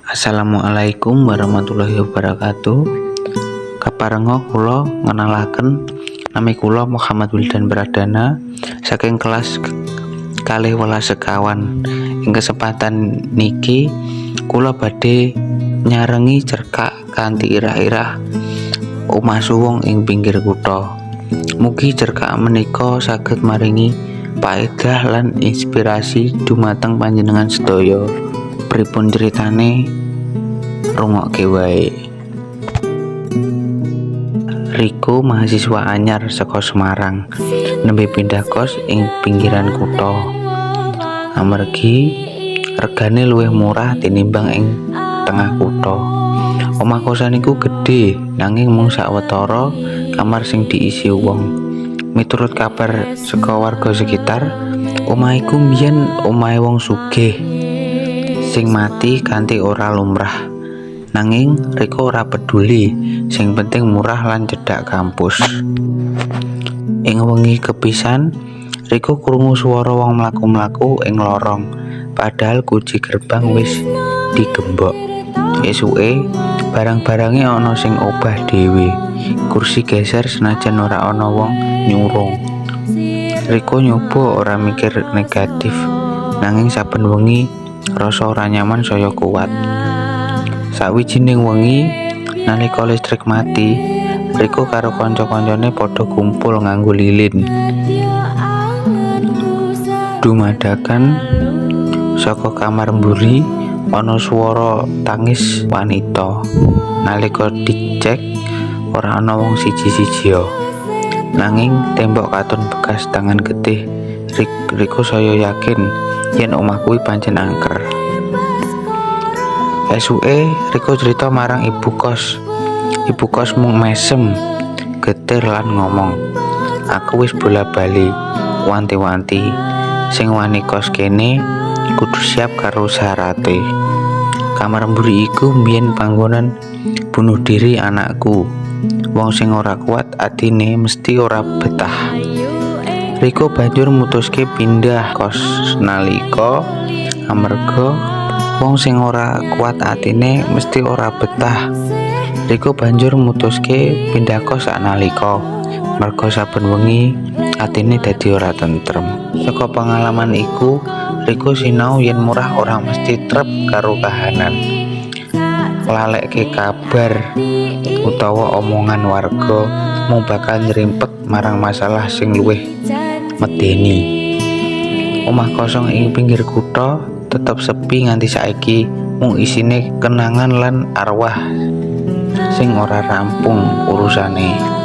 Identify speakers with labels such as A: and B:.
A: Assalamualaikum warahmatullahi wabarakatuh. Kaparenga kula ngenalaken, nami kula Muhammad Wildan Pradana saking kelas 12 sekawan. Ing kesempatan niki kula badhe nyarengi cerkak kanthi irah-irah "Omah Suwung ing Pinggir Kutha". Mugi cerkak menika saged maringi paedah lan inspirasi dumateng panjenengan sedaya. Pripun critane? Rungokke wae. Riko, mahasiswa anyar saka Semarang, nembe pindah kos ing pinggiran kutha amargi regane luwih murah tinimbang ing tengah kutha. Omah kosan iku gedhe, nanging mung sawetara kamar sing diisi wong. Miturut kabar saka warga sekitar, omah iku mbiyen omahe wong sugih sing mati kanthi ora lumrah. Nanging Riko ora peduli, sing penting murah lan cedhak kampus. Ing wengi kepisan, Riko krungu swara wong mlaku-mlaku ing lorong, padahal kunci gerbang wis digembok. Esuke, barang-barange ana sing obah dhewe. Kursi geser senajan ora ana wong nyurung. Riko nyoba ora mikir negatif, nanging saben wengi rasa ora nyaman saya kuat. Sawijining wengi, nalika listrik mati, Riko karo kanca-kancane padha kumpul nganggo lilin. Dumadakan saka kamar mburi ana swara tangis wanita. Nalika dicek, ora ana wong siji-sijia. Nanging tembok katon bekas tangan getih. Riko saya yakin yen omah kuwi pancen angker. Esuke Riko crita marang ibu kos. Ibu kos mung mesem, getir lan ngomong, "Aku wis bola-bali wanti-wanti, sing wani kos kene kudu siap karo syarate. Kamar mburi iku mbiyen panggonan bunuh diri anakku. Wong sing ora kuat atine mesti ora betah." Riko banjur mutuske pindah kos nalika amarga wong sing ora kuat atine mesti ora betah. Riko banjur mutuske pindah kos saknalika merga saben wengi atine dadi ora tentrem. Saka pengalaman iku, Riko sinau yen murah ora mesti trep karo kahanan. Lalekke kabar utawa omongan warga mung bakal nyrimpet marang masalah sing luwih medeni. Omah kosong ing pinggir kutha tetep sepi nganti saiki, mung isine kenangan lan arwah sing ora rampung urusane.